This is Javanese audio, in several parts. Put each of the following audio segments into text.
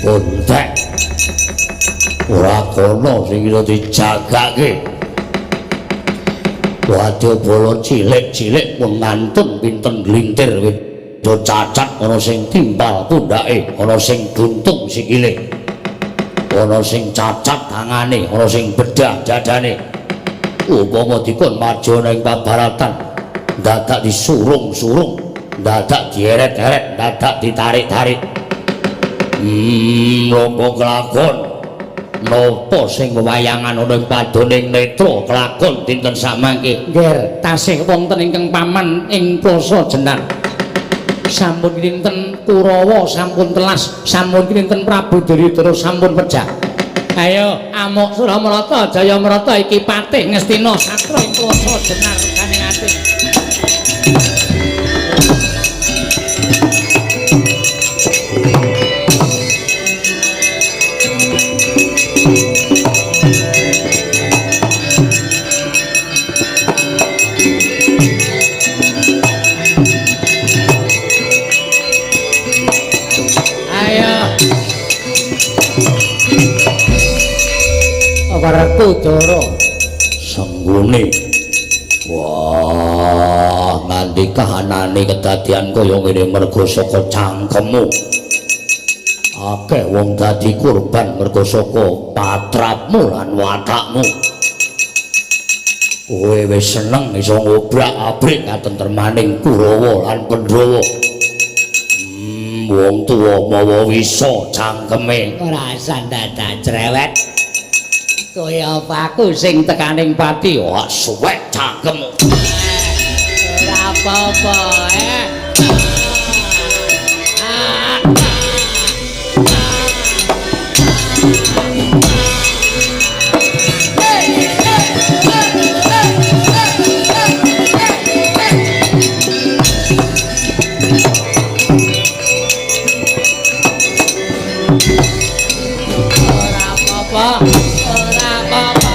Bontek. Ora kono sing iso dijagake. Waduh bala cilik-cilik pun ngantun pinten glintir do cacat, ana sing timpal pundhake, ana sing duntung sikile, ana sing cacat tangane, ana sing bedah dadane. Upama dikon maju ning pabaratan, dadak disurung-surung, dadak dieret-eret, dadak ditarik-tarik. Napa kelakon? Napa sing wewayangan ana ing padoning netra kelakon dinten samangke? Ngger, tasih wonten ingkang paman ing Plasa Jenar. Sampun kinten Kurawa sampun telas, sampun kinten Prabu Duryudana sampun pejah. Ayo amuk Suramarata Jayamarata iki patih Ngastina satra ing Plasa Jenar ganing ati. Werkudara Sengguni. Wah, nganti kahanane kedadian kaya ngene merga saka cangkemmu. Akeh wong dadi kurban merga saka patrapmu lan watakmu. Kowe wis seneng iso ngobrak-abrik katentremaning Kurawa lan Pandhawa. Wong tuwa mawa wisa cangkeme. Ora usah dadak cerewet. Kowe apa aku sing tekaning pati? Wah, suwek cangkemmu. Ora apa-apa, eh. Ora apa-apa. Ora apa-apa.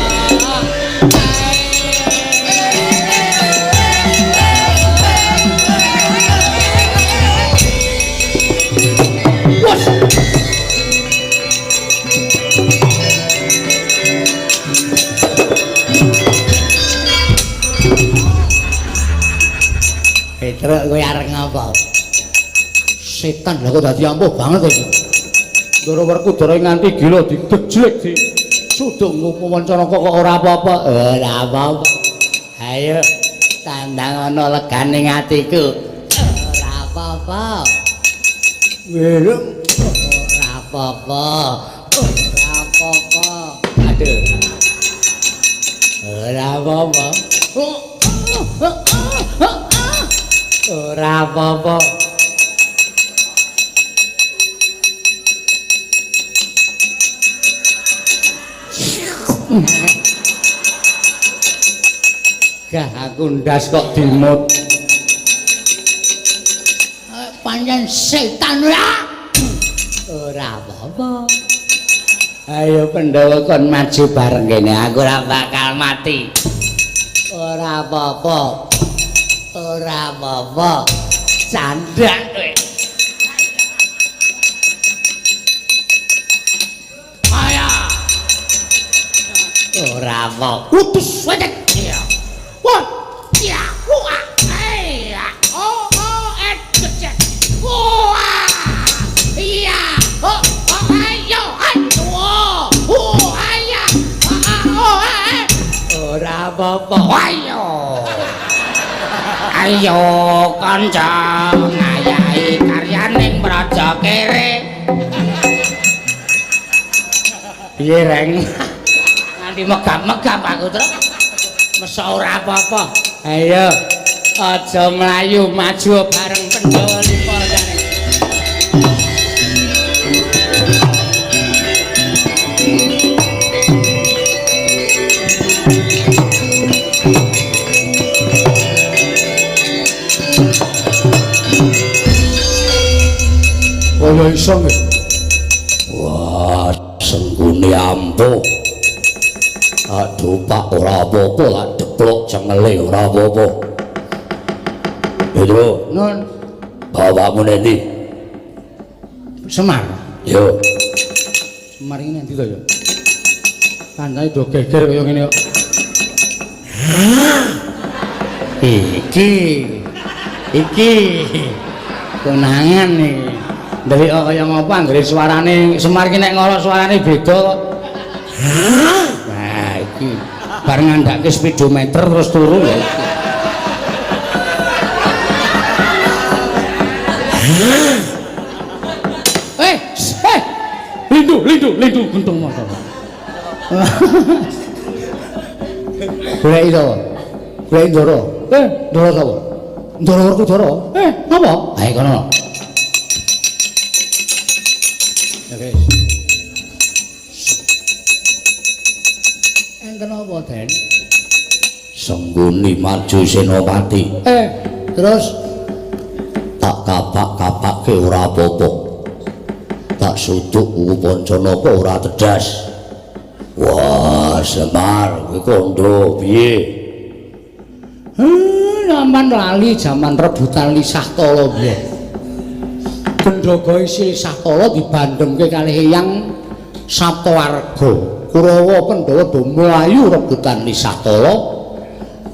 Petruk kowe arep ngapa? Setan lha kok dadi ampuh banget iki. Ndara Werkudara nganti gila digejlek di sudung Wancana kok ora apa-apa. Ora apa-apa. Ayo tandang ana legane atiku. Ora apa-apa. Welung Ora apa-apa. Ora apa-apa. Aduh. Ora apa-apa. Ora apa-apa. Gah aku ndas kok dimut. Pancen setan ora. Ora apa-apa. Ayo Pandhawa kon maju bareng kene, aku ora bakal mati. Ora apa-apa. Ora apa-apa. Candhak kowe. Ayo. Ora apa. Utus wajek. Iya. Wah. Ya, wah. Iya. Oh, oh, et becek. Wah. Iya. Oh, oh, ayo, ayo. Oh, ayo. Oh, eh. Ora apa-apa. Ayo. Ayo kanca ngayahi karyaning Praja Kere. Piye reng? Nganti megap-megap aku terus. Mesa ora apa-apa. Ayo aja mlayu maju bareng Pandhawa lipa jane. Kaya iso nggih. Wah, senggune ampuh. Aduh Pak, ora apa-apa lak deplok cengele ora apa-apa. Petro, Nun bapakmu nendi? Semar. Yo. Semar iki nanti to ya. Kancane do geger kaya ngene kok. Iki. Iki. Konangan iki. Ndelik kaya ngopo anggere suarane Semar iki nek ngorok suarane beda kok. Nah, iki bar ngandhake speedometer terus turu ya iki. Lindu, lindu, gentung motor. Goleki sapa? Goleki Ndara. Ndara sapa? Ndara Werkudara. Napa? Ae kono. Ya wis. Enten apa, Den? Sengguni maju Senopati. Terus tak kapak-kapake ora apa-apa. Tak suduk Pancanaka ora tedas. Wah, Semar kowe kandha piye? Sampean lali jaman rebutan Lisah Tala biyen. Gendhoga isi Lisah Tala dibandhemke kalih Eyang Saptawarga. Kurawa Pandhawa do mlayu rebutan Lisah Tala.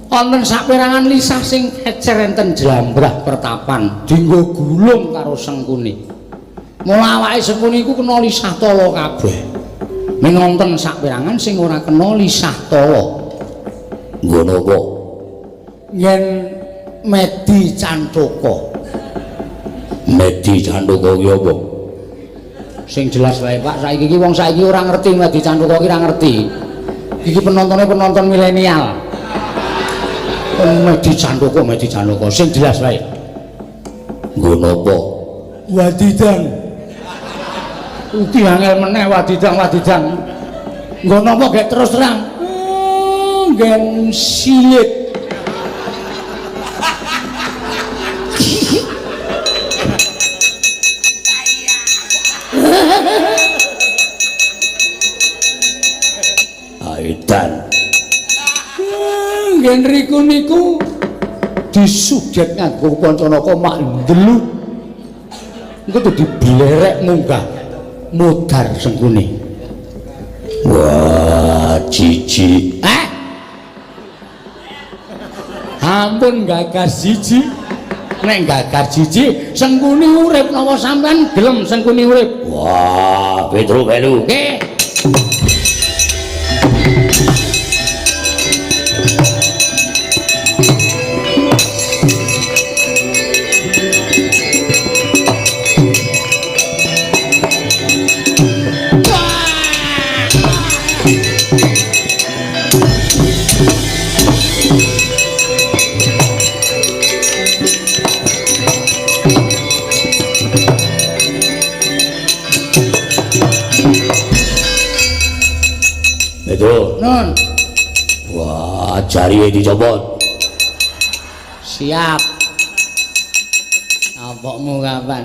Wonten saperangan lisah sing kecer enten jlambrah pertapan dinggo gulung karo Sengkuni. Mula awake Sengkuni iku kena lisah tala kabeh. Ning wonten saperangan sing ora kena lisah tala. Nggo napa? Yen Medi Cantaka. Medi Cantaka ki apa? Sing jelas wae Pak, saiki iki wong saiki ora ngerti Medi Cantaka ki ora ngerti. Iki penontone penonton milenial. Medi Cantaka, Medi Cantaka sing jelas wae. Nggo napa? Wadidang. Ugi angel meneh wadidang wadidang. Nggo napa gek terus terang? Nggen silit. Aidan. Nggen riku niku disujet nganggo Pancanaka mak ndeluk. Engko tuh diblerek munggah mudhar Sengkuni. Wah, jijik. Ampun gagas jijik. Nek gagas jijik, Sengkuni urip napa sampean gelem Sengkuni urip? Wah, Petro melu. Nggih. Betul. Nun. Wah, jarihe dicopot. Siap. Apokmu kapan?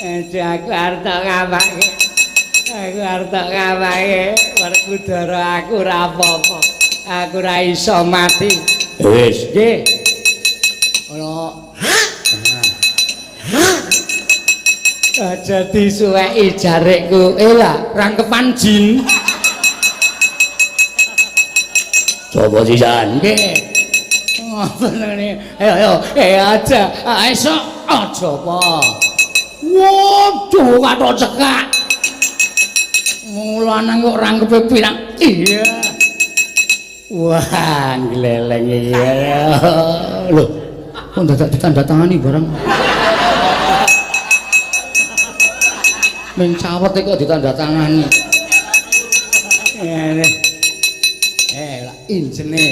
Aku arep tak ngapake. Aku arep tak ngapake. Werkudara aku ora apa-apa. Aku ora iso mati. Wis. Nggih. Ana. Aja disuweki jarikku. Lah, rangkepan jin. Coba sisan. Nggih. Ngoten ngene. Ayo ayo, aja. Esuk aja apa. Waduh, kathok cekak. Wong lanang kok rangkepe pirang. Iya. Wah, gleleng iki. Lho, kok dadak ditandatangani barang. Ming cawet kok ditandatangani. Ngene. Lah injene.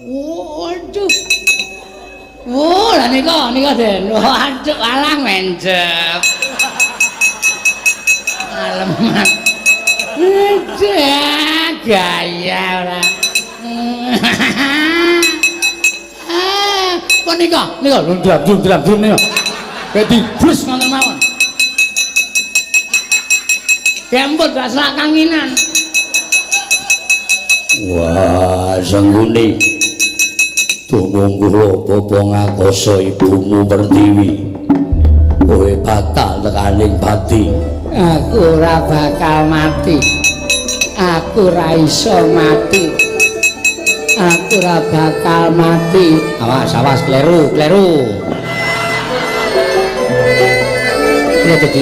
Waduh. Wah, lah nika nika Den. Waduh, alah menjep. Aleman. Gaya ora. Kok nika nika lundram-lundram nika. Kayak dibrus ngoten mawon. Gemput gak selak kanginan. Wah, Sengguni. Tumungguh bapa ngakoso ibumu Pertiwi. Kowe bakal tekaning pati. Aku ora bakal mati. Aku ora iso mati. Aku ora bakal mati. Awas, awas, kleru, kleru. Iya jadi.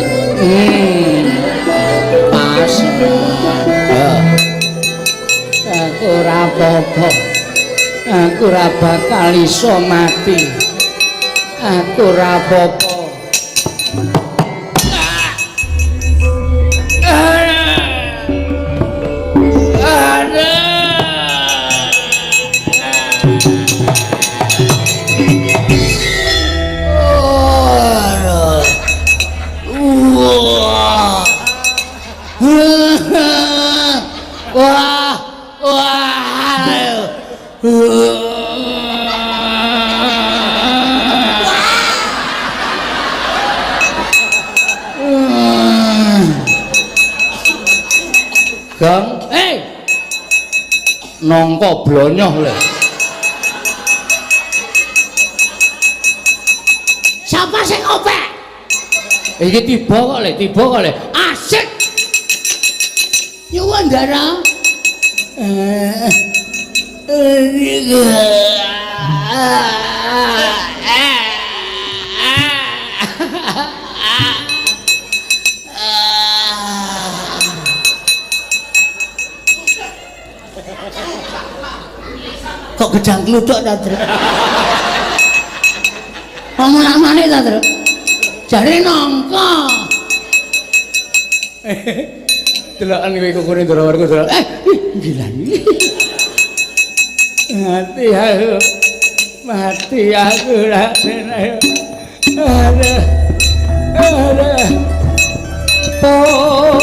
Pas. Aku ora apa-apa. Aku ora bakal iso mati. Aku ora apa-apa. Wah, wah. Gong, hey. Nangka blonyoh lho. Sapa sing ngopek? Iki tiba kok le, tiba kok le. Asik. Nyuwun Ndara. Kok gedang kluthuk ta, Tru? Omong-omongane ta, Tru? Jare nangka. Deloken kowe kukune Ndara Werkudara. Gilani. Mati aku. Mati aku Raden. Aduh. Aduh. Oh.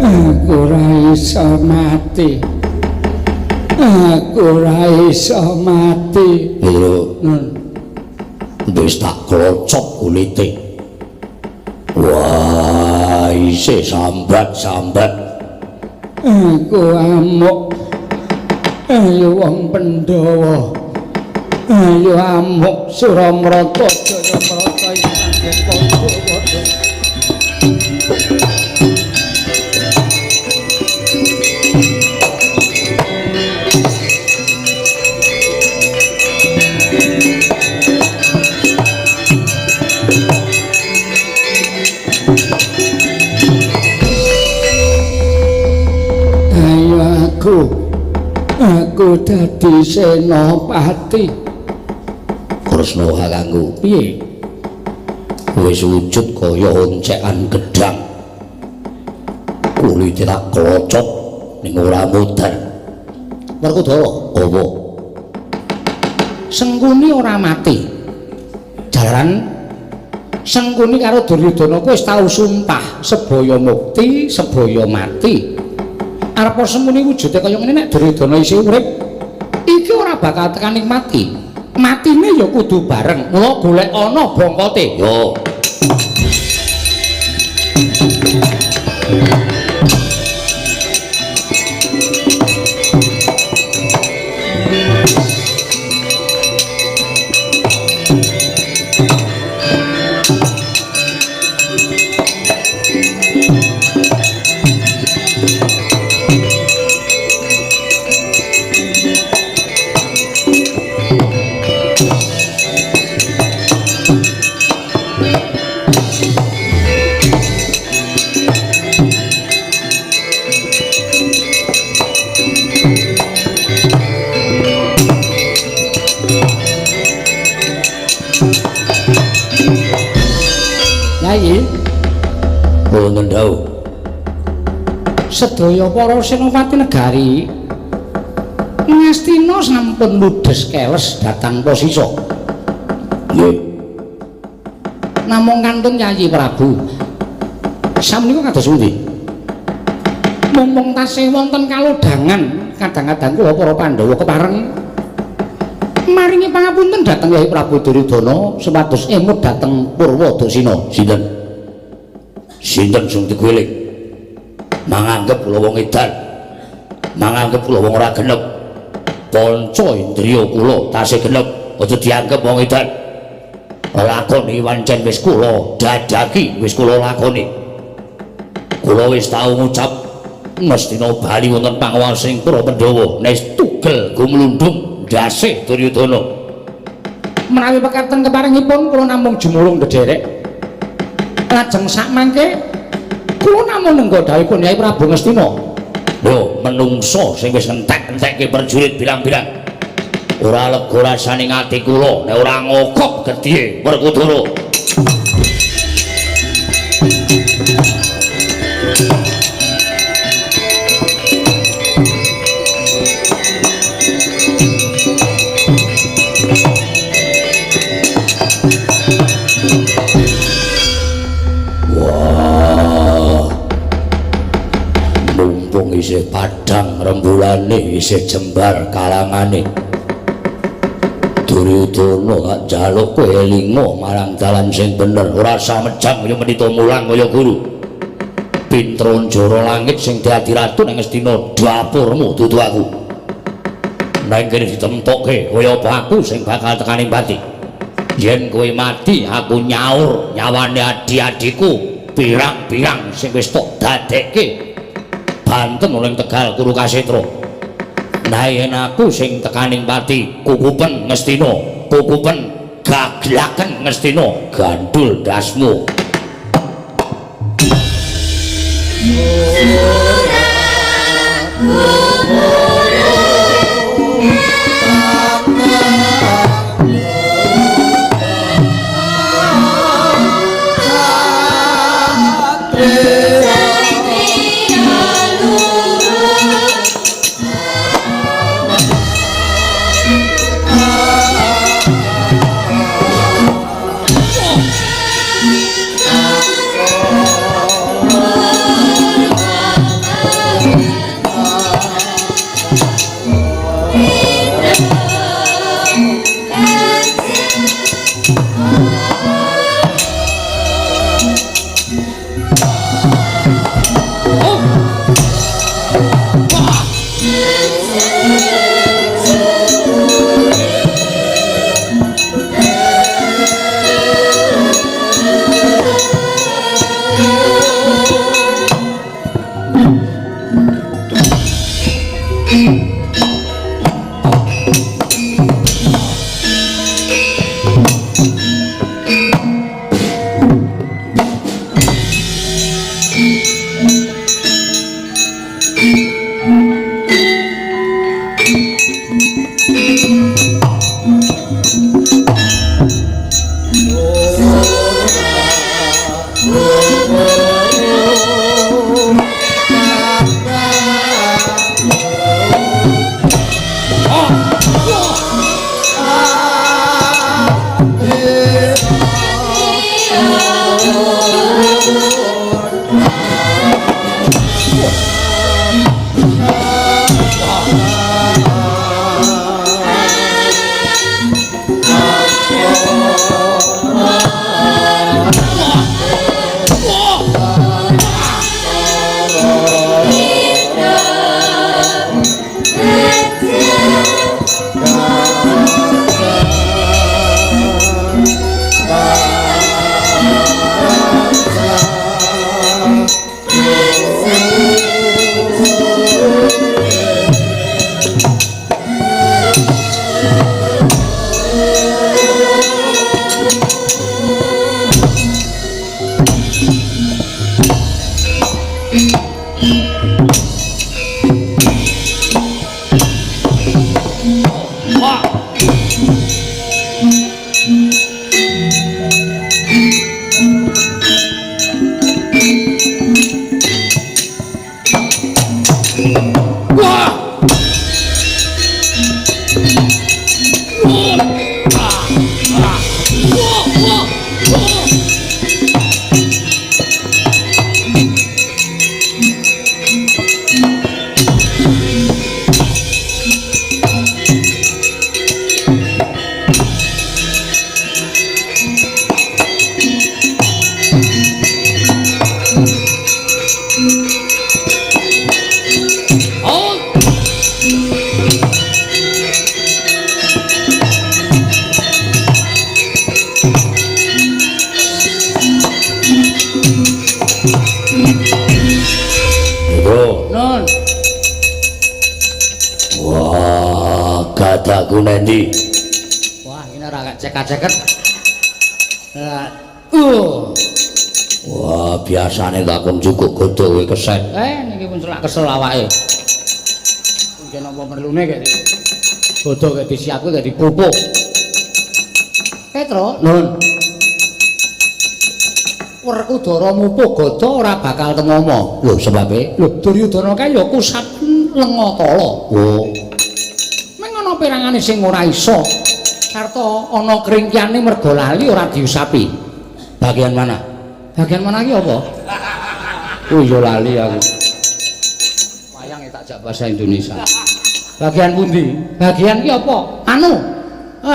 Aku ora iso mati. Aku ora iso mati. Lho. Wis tak klocok kulite. Wah, isih sambat-sambat. Aku amuk. Ayo wong Pandhawa. Ayo amuk Suramrata Jayamrata ing panggen padha-padha. Aku dadi senopati. Kresna kakangku, piye? Wis wujud kaya oncekan gedhang. Kulite tak klocok ning ora mudhar. Werkudara, apa? Sengkuni ora mati. Jalaran Sengkuni karo Duryudana kuwi wis tau sumpah sebaya mukti, sebaya mati. Arep semuni wujude kaya ngene nek Duryudana isih urip, iki ora bakal tekaning mati. Matine ya kudu bareng. Mula golek ana bongkote. Yo. Napa wonten dawuh? Sedaya para senopati negari Ngastina sampun ludes keles dhateng Posisa. Nggih. Namung kantun Yayi Prabu. Samenika kados pundi? Mumpung tasih wonten kalodhangan, kadang-kadang kula para Pandhawa kepareng maringi pangapunten dhateng Yayi Prabu Duryudana supados emut dhateng Purwadasina. Sinten? Sinten sing diguling? Manganggep kula wong edan. Manganggep kula wong ora genep. Panca indriya kula tasih genep, aja dianggep wong edan. Lakoni wancen wis kula dadaki, wis kula lakoni. Kula wis tau ngucap Ngastina bali wonten panguwasing para Pandhawa, nes tugel gumlundung ndase Duryudana. Menawi pekaten keparengipun kula namung jumulung ndederek. Lajeng sakmangke kula namung nengga dawuhipun Yai Prabu Ngastina. Lho, menungso sing wis entek-entekke prajurit bilang-bilang. Ora lega rasane ati kula nek ora ngokop gedhe Werkudara. Wah. Mumpung isih padhang rembulane, isih jembar kalangane. Duryudana tak njaluk kowe elinga marang dalan sing bener, ora usah mejang kaya menita mulang kaya guru. Pintra njara langit sing dadi ratu nang Ngastina dapurmu dudu aku. Nang kene ditemtokke kaya apa aku sing bakal tekaning pati. Yen kowe mati aku nyaur nyawane adi-adiku pirang-pirang sing wis tok dadekke banten oleh Tegal Kuru Kasetra. Nah yen aku sing tekaning pati kukupen Ngastina, kukupen gaglaken Ngastina, gandul dasmu. Oh. Wah. Wah, gadaku nendi? Wah, ini ora cek-ceket. Wah, biasane takon cukup gada kowe kesek. Niki pun selak kesel awake. Mungkin apa perlune kek. Gada kek disiapke kek dipupuk. Petro, Nun. Werkudara mupuh gada ora bakal temomo. Lho, sebabe? Lho, Duryudana kae ya kusat lenga tala. Oh. Meng ana perangane sing ora iso. Sarta ana kringkiyane merga lali ora diusapi. Bagian mana? Bagian mana iki apa? Oh iya lali aku. Wayang tak jak bahasa Indonesia. Bagian pundi? Bagian ki apa? Anu,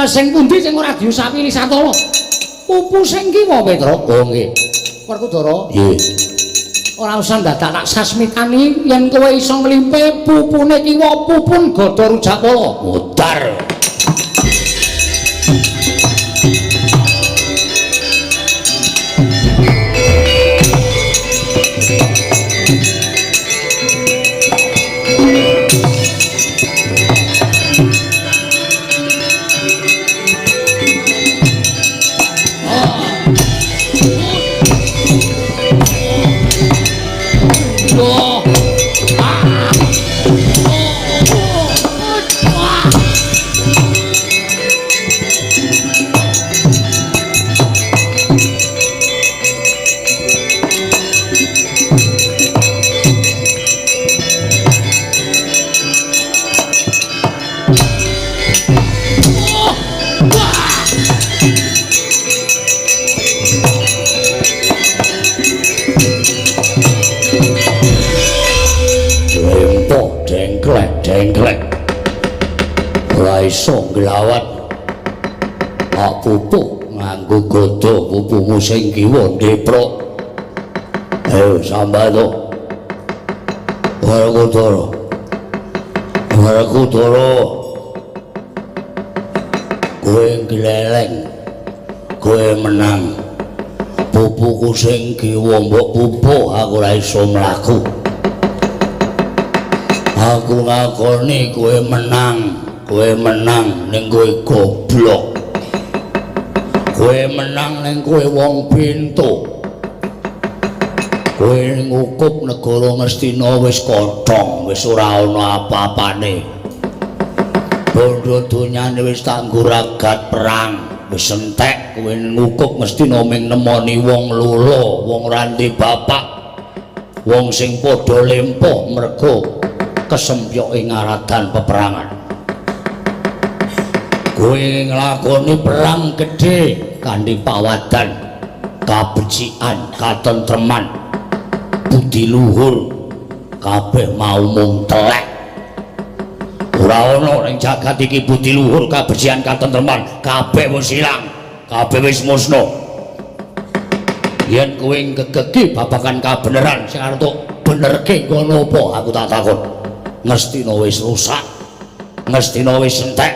sing pundi sing ora diusapi Lisatala? Pupu sing kiwa, Petro. Oh nggih. Werkudara. Nggih. Ora usah ndadak tak sasmitani yen kowe iso nglimpe pupune kiwa pupun gada Rujakpala. Mudar. Dengklek ora iso nglawat kok pupuk nganggo gada pupumu sing kiwa ndeprok. Ayo sambato Werkudara, Werkudara, kowe gleleng, kowe menang. Pupuku sing kiwa mbok pupuk aku ora iso mlaku. Aku ngakoni kowe menang ning kowe goblok. Kowe menang ning kowe wong pintu. Kowe ngukup negara Ngastina wis kothong, wis ora ana apa-apane. Bondo donyane wis tanggo ragat perang, wis entek. Kowe ngukup Ngastina ming nemoni wong lolo, wong ranti bapak, wong sing padha lempoh mergo kesempyoke ngaradan peperangan. Kowe nglakoni perang gedhe kanthi pawadan, kabecikan, katentreman, budi luhur, kabeh mau mung telek. Ora ana ning jagat iki budi luhur, kabecikan, katentreman, kabeh wis ilang, kabeh wis musna. Yen kowe ngegegi babagan kabeneran sing arep benerke ngono apa aku tak takon. Ngastina wis rusak, Ngastina wis entek.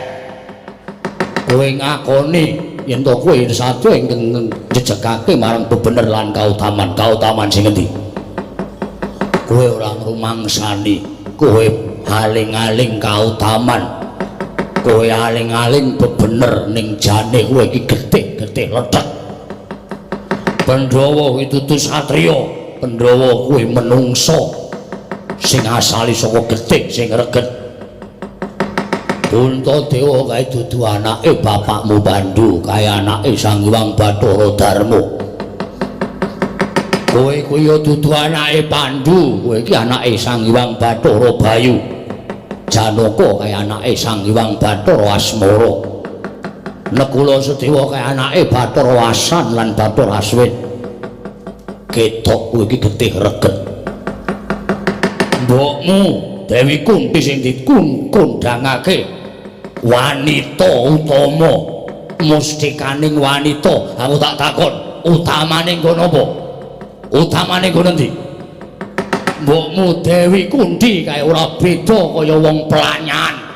Kowe ngakoni yen to kowe sadya ingkang njejegake marang bebener lan kautaman. Kautaman sing endi? Kowe ora ngrumangsani, kowe aling-aling kautaman, kowe aling-aling bebener ning jane kowe iki getih-getih lethek. Pandhawa kuwi dudu satriya, Pandhawa kuwi menungsa sing asale saka getih sing reget. Puntadewa kae dudu anake bapakmu Pandu, kae anake Sang Hyang Bathara Darma. Kowe kuwi ya dudu anake Pandu, kowe iki anake Sang Hyang Bathara Bayu. Janaka kae anake Sang Hyang Bathara Asmara. Nakula Sadewa kae anake Bathara Asan lan Bathara Aswin. Ketok kowe iki getih reget. Mbokmu Dewi Kunti sing dikundangake wanita utama, mustikaning wanita. Aku tak takon, utamane nggon apa? Utamane nggon endi? Mbokmu Dewi Kunti kae ora beda kaya wong pelanyan.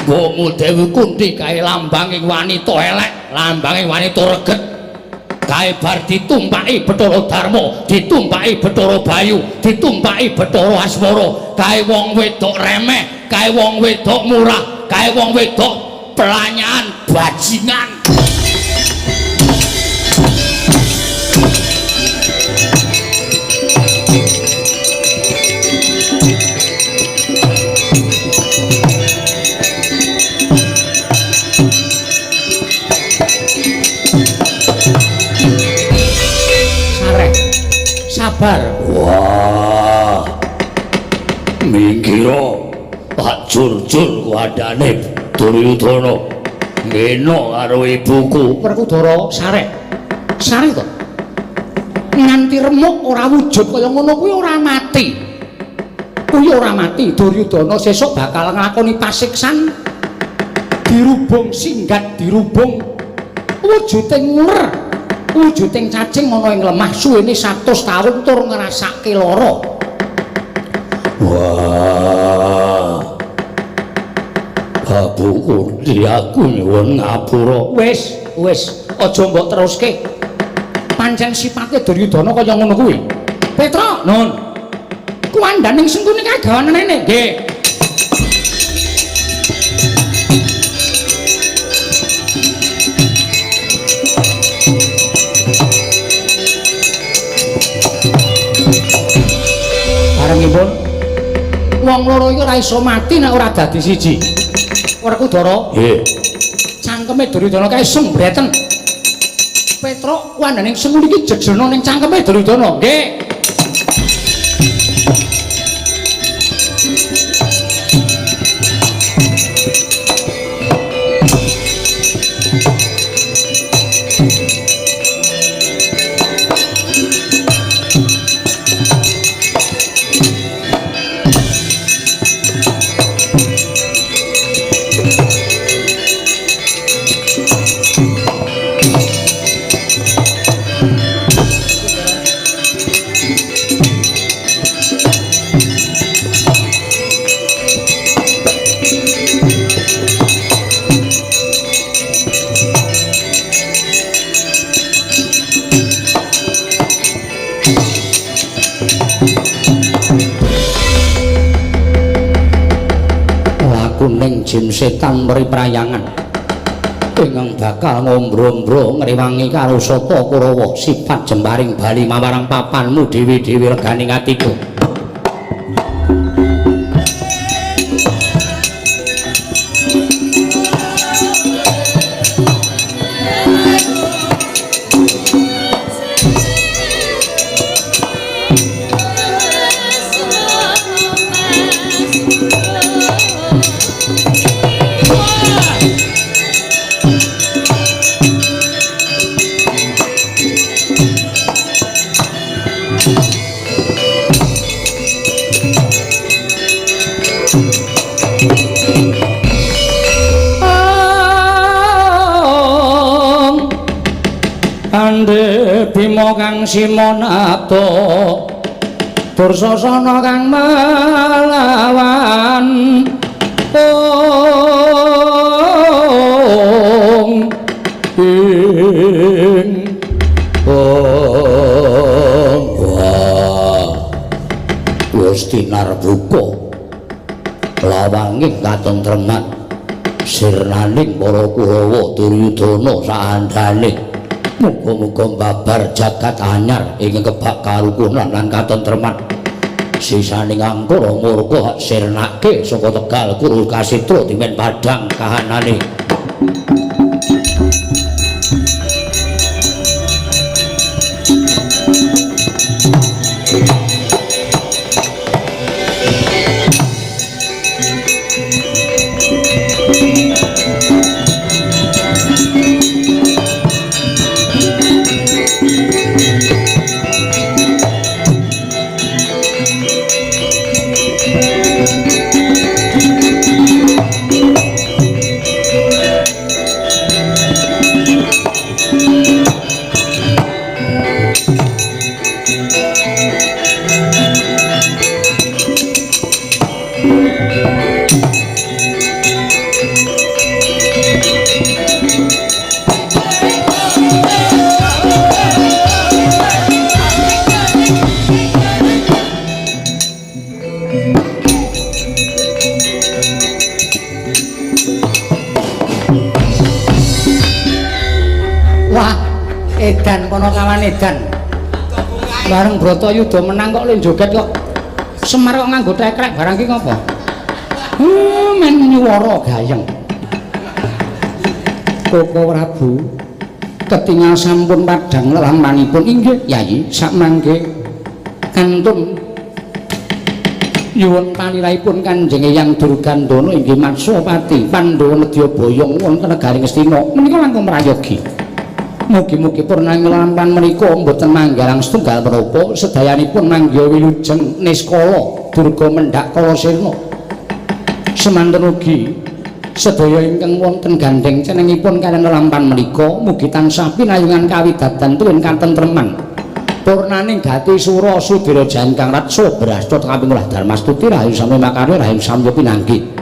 Mbokmu Dewi Kunti kae lambanging wanita elek, lambanging wanita reget. Kae bar ditumpaki Bathara Darma, ditumpaki Bathara Bayu, ditumpaki Bathara Asmara, kae wong wedok remeh, kae wong wedok murah, kae wong wedok pelanyan, bajingan. Sabar. Wah. Minggiro. Tak jurjur kuadane Duryudana. Ngene karo ibuku. Werkudara sareh. Sareh to. Nganti remuk ora wujud kaya ngono kuwi ora mati. Kuwi ora mati. Duryudana sesuk bakal nglakoni pasiksan. Dirubung singgat, dirubung wujude nguler. Wujuding cacing ana ing lemah suwene 100 taun tur ngrasake lara. Wah. Babu Kunti aku nyuwun ngapura. Wis, wis, aja mbok teruske. Pancen sipate Duryudana kaya ngono kuwi. Petra, nun. Kuwandhaning Sengkuni kae gawanen rene. Nggih. Barengipun wong loro iki ora iso mati nek ora dadi siji. Werkudara, nggih. Cangkeme Duryudana kae sembreten. Petruk wandhaning Sengkuni iki jejerna ning cangkeme Duryudana. Nggih. Lakuning jin setan meri prayangan ingkang bakal ngombro-ombro ngrewangi karo sapa Kurawa sifat jembaring bali mamarang papanmu dhewe-dhewe reganing atiku. Bima kang simonabda Dursasana kang melawan ong ing ong. Wah, wis tinarbuka lawanging katentreman sirnaning para Kurawa Duryudana saandhane. Muga-muga babar jagat anyar ing kebak karukunan lan katentreman. Sisaning angkara murka hak sirnake saka Tegal Kuru Kasitra dimen padhang kahanane. Edan Panakawan edan. Bareng Bratayuda menang kok le joget kok. Semar kok nganggo tekrek barang ki ngopo? Men nyuwara gayeng. Koko Prabu ketingal sampun padhang lelampanipun. Inggih Yayi, sakmangke kantun nyuwun palirahipun Kanjeng Eyang Durgandana inggih Matswapati Pandhawa nedya boyong wonten negari Ngastina menika langkung prayogi. Mugi-mugi purnaning lelampan menika mboten manggalang setunggal menapa, sedayanipun manggiha wilujeng niskala durga mendhak kala sirna. Semanten ugi sedaya ingkang wonten gandheng cenengipun kaliyan lelampan menika mugi tansah pinayungan kawidadan tuwin katentreman. Purnaning gati sura sudira jangkang ratsa brasta kaping ulah darmastuti rahayu sami makarya rahayu samya pinanggih.